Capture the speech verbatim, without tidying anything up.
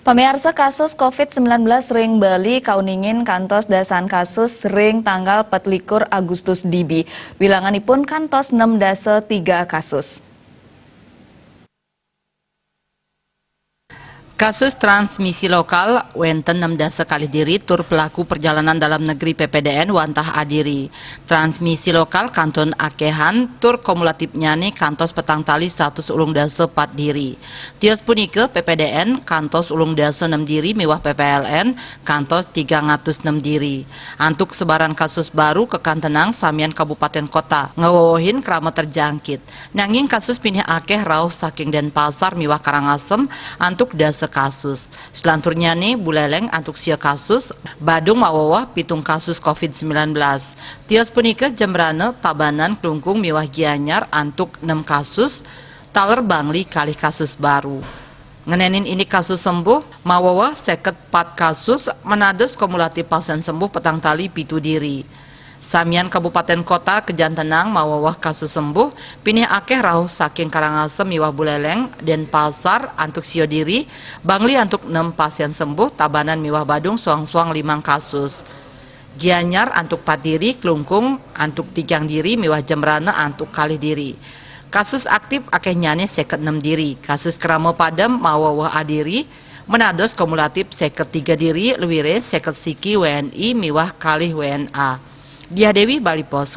Pamiarsa, kasus covid sembilan belas ring Bali kauningin kantos dasan kasus ring tanggal patlikur Agustus dibi. Wilanganipun kantos nem dasa tiga kasus. Kasus transmisi lokal wenten nem dasa kalih diri tur pelaku perjalanan dalam negeri P P D N wantah adiri. Transmisi lokal kantun akehan tur kumulatifnyane kantos petang tali satus ulung dasa pat diri. Tios punika, P P D N kantos ulung dasa nem diri miwah P P L N kantos tigang atus nem diri. Antuk sebaran kasus baru kakantenang samian kabupaten kota ngawewehin krama terjangkit. Nanging kasus pinih akeh rauh saking Denpasar miwah Karangasem antuk dasa kasus. Selanturnyane Buleleng antuk sia kasus, Badung maweweh pitung kasus covid sembilan belas. Tios punika Jembrana, Tabanan, Klungkung miwah Gianyar antuk nem kasus, taler Bangli kalih kasus baru. Ngenenin indik kasus sembuh, maweweh seket pat kasus, menados kumulatif pasien sembuh petang tali pitu diri. Samian kabupaten kota kajantenang maweweh kasus sembuh, pinih akeh rauh saking Karangasem miwah Buleleng, Denpasar antuk sia diri, Bangli antuk nem pasien sembuh, Tabanan miwah Badung suang-suang limang kasus. Gianyar antuk pat diri, Klungkung antuk tigang diri, miwah Jembrana antuk kalih diri. Kasus aktif akehnyane seket nem diri. Kasus krama padem maweweh adiri, menados kumulatif seket tiga diri, luire seket siki W N I miwah kalih W N A. Diah Dewi, Bali Post.